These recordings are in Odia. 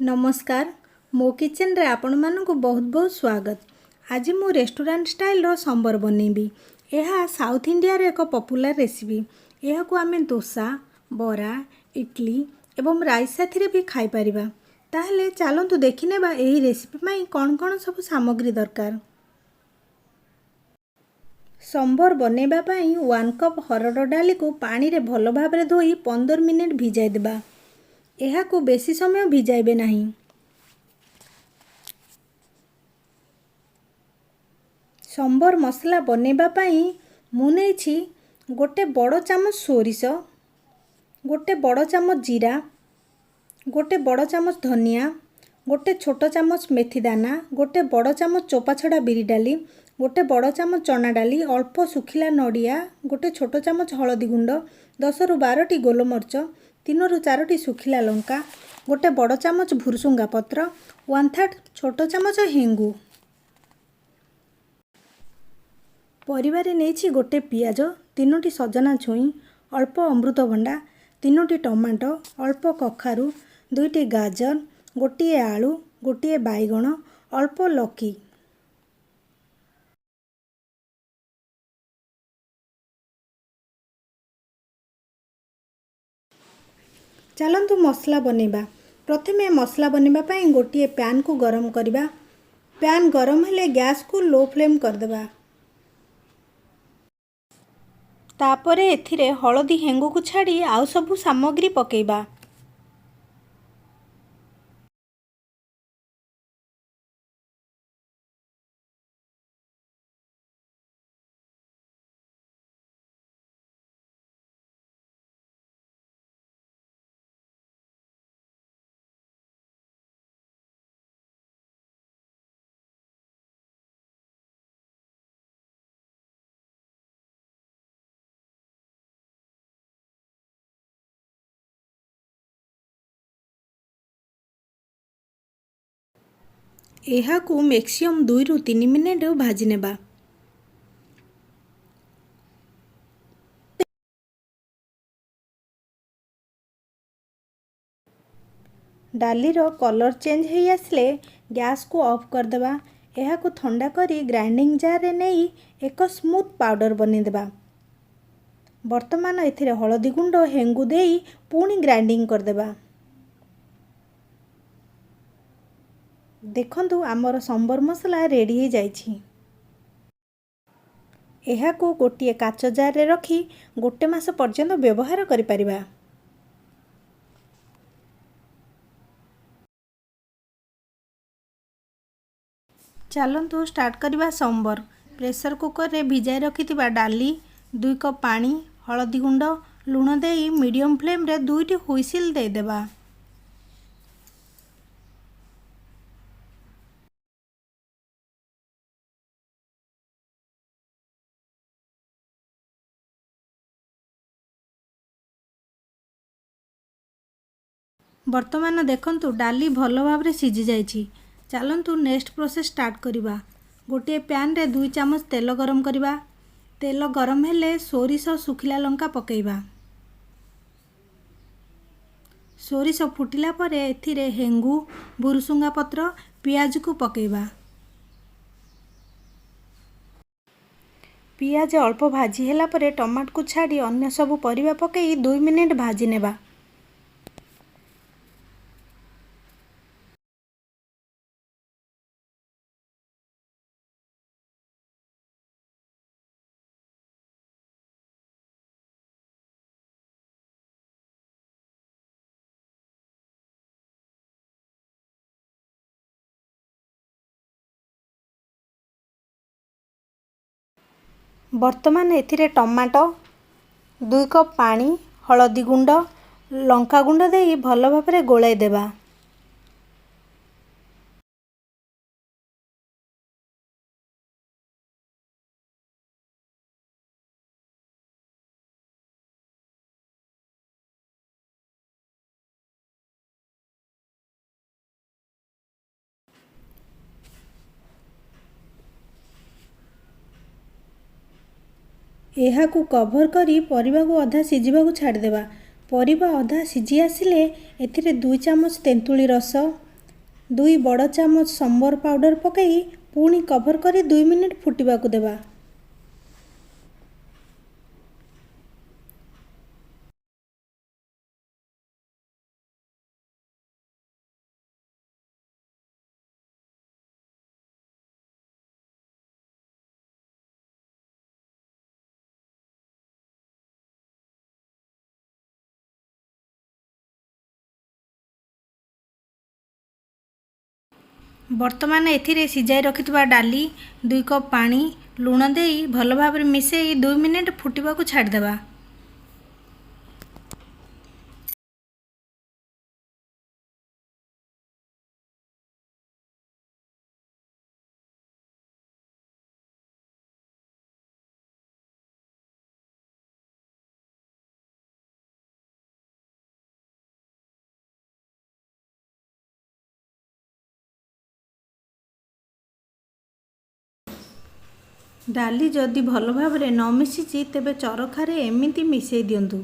ନମସ୍କାର, ମୋ କିଚେନରେ ଆପଣମାନଙ୍କୁ ବହୁତ ବହୁତ ସ୍ୱାଗତ। ଆଜି ମୁଁ ରେଷ୍ଟୁରାଣ୍ଟ ଷ୍ଟାଇଲର ସମ୍ବର ବନେଇବି। ଏହା ସାଉଥ ଇଣ୍ଡିଆର ଏକ ପପୁଲାର ରେସିପି। ଏହାକୁ ଆମେ ଦୋସା, ବରା, ଇଡ଼ଲି ଏବଂ ରାଇସ୍ ସାଥିରେ ବି ଖାଇପାରିବା। ତାହେଲେ ଚାଲନ୍ତୁ ଦେଖିନେବା ଏହି ରେସିପି ପାଇଁ କ'ଣ କ'ଣ ସବୁ ସାମଗ୍ରୀ ଦରକାର। ସମ୍ବର ବନେଇବା ପାଇଁ 1 କପ୍ ହରଡ଼ ଡାଲିକୁ ପାଣିରେ ଭଲ ଭାବରେ ଧୋଇ 15 ମିନିଟ୍ ଭିଜାଇ ଦେବା। ଏହାକୁ ବେଶୀ ସମୟ ଭିଜାଇବେ ନାହିଁ। ସମ୍ବର ମସଲା ବନେଇବା ପାଇଁ ମୁଁ ନେଇଛି ଗୋଟେ ବଡ଼ ଚାମଚ ସୋରିଷ, ଗୋଟେ ବଡ଼ ଚାମଚ ଜିରା, ଗୋଟେ ବଡ଼ ଚାମଚ ଧନିଆ, ଗୋଟେ ଛୋଟ ଚାମଚ ମେଥି ଦାନା, ଗୋଟେ ବଡ଼ ଚାମଚ ଚୋପା ଛଡ଼ା ବିରି ଡାଲି, ଗୋଟେ ବଡ଼ ଚାମଚ ଚଣା ଡାଲି, ଅଳ୍ପ ଶୁଖିଲା ନଡ଼ିଆ, ଗୋଟେ ଛୋଟ ଚାମଚ ହଳଦୀ ଗୁଣ୍ଡ, 10ରୁ 12ଟି ଗୋଲମରିଚ, ତିନରୁ ଚାରୋଟି ଶୁଖିଲା ଲଙ୍କା, ଗୋଟେ ବଡ଼ ଚାମଚ ଭୁରୁସୁଙ୍ଗା ପତ୍ର, 1/3 ଛୋଟ ଚାମଚ ହେଙ୍ଗୁ। ପରିବାରେ ନେଇଛି ଗୋଟେ ପିଆଜ, ତିନୋଟି ସଜନା ଛୁଇଁ, ଅଳ୍ପ ଅମୃତଭଣ୍ଡା, ତିନୋଟି ଟମାଟୋ, ଅଳ୍ପ କଖାରୁ, ଦୁଇଟି ଗାଜର, ଗୋଟିଏ ଆଳୁ, ଗୋଟିଏ ବାଇଗଣ, ଅଳ୍ପ ଲୌକି। ଚାଲନ୍ତୁ ମସଲା ବନେଇବା। ପ୍ରଥମେ ମସଲା ବନେଇବା ପାଇଁ ଗୋଟିଏ ପ୍ୟାନ୍କୁ ଗରମ କରିବା। ପ୍ୟାନ୍ ଗରମ ହେଲେ ଗ୍ୟାସ୍କୁ ଲୋ ଫ୍ଲେମ୍ କରିଦେବା। ତାପରେ ଏଥିରେ ହଳଦୀ, ହେଙ୍ଗୁକୁ ଛାଡ଼ି ଆଉ ସବୁ ସାମଗ୍ରୀ ପକାଇବା। ଏହାକୁ ମ୍ୟାକ୍ସିମମ୍ 2ରୁ 3 ମିନିଟ୍ ଭାଜି ନେବା। ଡାଲିର କଲର୍ ଚେଞ୍ଜ ହେଇ ଆସିଲେ ଗ୍ୟାସ୍କୁ ଅଫ୍ କରିଦେବା। ଏହାକୁ ଥଣ୍ଡା କରି ଗ୍ରାଇଣ୍ଡିଂ ଜାର୍ରେ ନେଇ ଏକ ସ୍ମୁଥ୍ ପାଉଡ଼ର ବନେଇଦେବା। ବର୍ତ୍ତମାନ ଏଥିରେ ହଳଦୀ ଗୁଣ୍ଡ, ହେଙ୍ଗୁ ଦେଇ ପୁଣି ଗ୍ରାଇଣ୍ଡିଂ କରିଦେବା। ଦେଖନ୍ତୁ, ଆମର ସମ୍ବର ମସଲା ରେଡ଼ି ହେଇଯାଇଛି। ଏହାକୁ ଗୋଟିଏ କାଚ ଜାର୍ରେ ରଖି ଗୋଟେ ମାସ ପର୍ଯ୍ୟନ୍ତ ବ୍ୟବହାର କରିପାରିବା। ଚାଲନ୍ତୁ ଷ୍ଟାର୍ଟ କରିବା ସମ୍ବର। ପ୍ରେସର କୁକରରେ ଭିଜାଇ ରଖିଥିବା ଡାଲି, 2 କପ୍ ପାଣି, ହଳଦୀ ଗୁଣ୍ଡ, ଲୁଣ ଦେଇ ମିଡ଼ିୟମ୍ ଫ୍ଲେମ୍ରେ ଦୁଇଟି ହୁଇସିଲ୍ ଦେଇଦେବା। ବର୍ତ୍ତମାନ ଦେଖନ୍ତୁ, ଡାଲି ଭଲ ଭାବରେ ସିଝି ଯାଇଛି। ଚାଲନ୍ତୁ ନେକ୍ସଟ ପ୍ରୋସେସ୍ ଷ୍ଟାର୍ଟ କରିବା। ଗୋଟିଏ ପ୍ୟାନ୍ରେ 2 ଚାମଚ ତେଲ ଗରମ କରିବା। ତେଲ ଗରମ ହେଲେ ସୋରିଷ, ଶୁଖିଲା ଲଙ୍କା ପକାଇବା। ସୋରିଷ ଫୁଟିଲା ପରେ ଏଥିରେ ହେଙ୍ଗୁ, ଭୁରୁସୁଙ୍ଗା ପତ୍ର, ପିଆଜକୁ ପକାଇବା। ପିଆଜ ଅଳ୍ପ ଭାଜି ହେଲା ପରେ ଟମାଟୋକୁ ଛାଡ଼ି ଅନ୍ୟ ସବୁ ପରିବା ପକାଇ 2 ମିନିଟ୍ ଭାଜି ନେବା। ବର୍ତ୍ତମାନ ଏଥିରେ ଟମାଟୋ, 2 କପ୍ ପାଣି, ହଳଦୀ ଗୁଣ୍ଡ, ଲଙ୍କା ଗୁଣ୍ଡ ଦେଇ ଭଲ ଭାବରେ ଗୋଳାଇ ଦେବା। ଏହାକୁ କଭର୍ କରି ପରିବାକୁ ଅଧା ସିଝିବାକୁ ଛାଡ଼ିଦେବା। ପରିବା ଅଧା ସିଝି ଆସିଲେ ଏଥିରେ 2 ଚାମଚ ତେନ୍ତୁଳି ରସ 2 ବଡ଼ ଚାମଚ ସମ୍ବର ପାଉଡ଼ର ପକାଇ ପୁଣି କଭର୍ କରି 2 ମିନିଟ୍ ଫୁଟିବାକୁ ଦେବା। ବର୍ତ୍ତମାନ ଏଥିରେ ସିଝାଇ ରଖିଥିବା ଡାଲି, 2 କପ୍ ପାଣି, ଲୁଣ ଦେଇ ଭଲ ଭାବରେ ମିଶାଇ 2 ମିନିଟ୍ ଫୁଟିବାକୁ ଛାଡ଼ିଦେବା। ଡାଲି ଯଦି ଭଲ ଭାବରେ ନ ମିଶିଛି, ତେବେ ଚରଖାରେ ଏମିତି ମିଶାଇ ଦିଅନ୍ତୁ।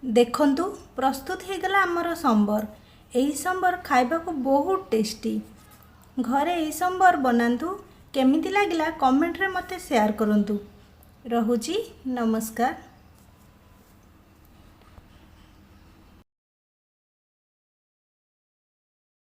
ଦେଖନ୍ତୁ, ପ୍ରସ୍ତୁତ ହେଇଗଲା ଆମର ସମ୍ବର। ଏହି ସମ୍ବର ଖାଇବାକୁ ବହୁତ ଟେଷ୍ଟି। ଘରେ ଏହି ସମ୍ବର ବନାନ୍ତୁ, କେମିତି ଲାଗିଲା କମେଣ୍ଟରେ ମୋତେ ସେୟାର କରନ୍ତୁ। ରହୁଛି, ନମସ୍କାର।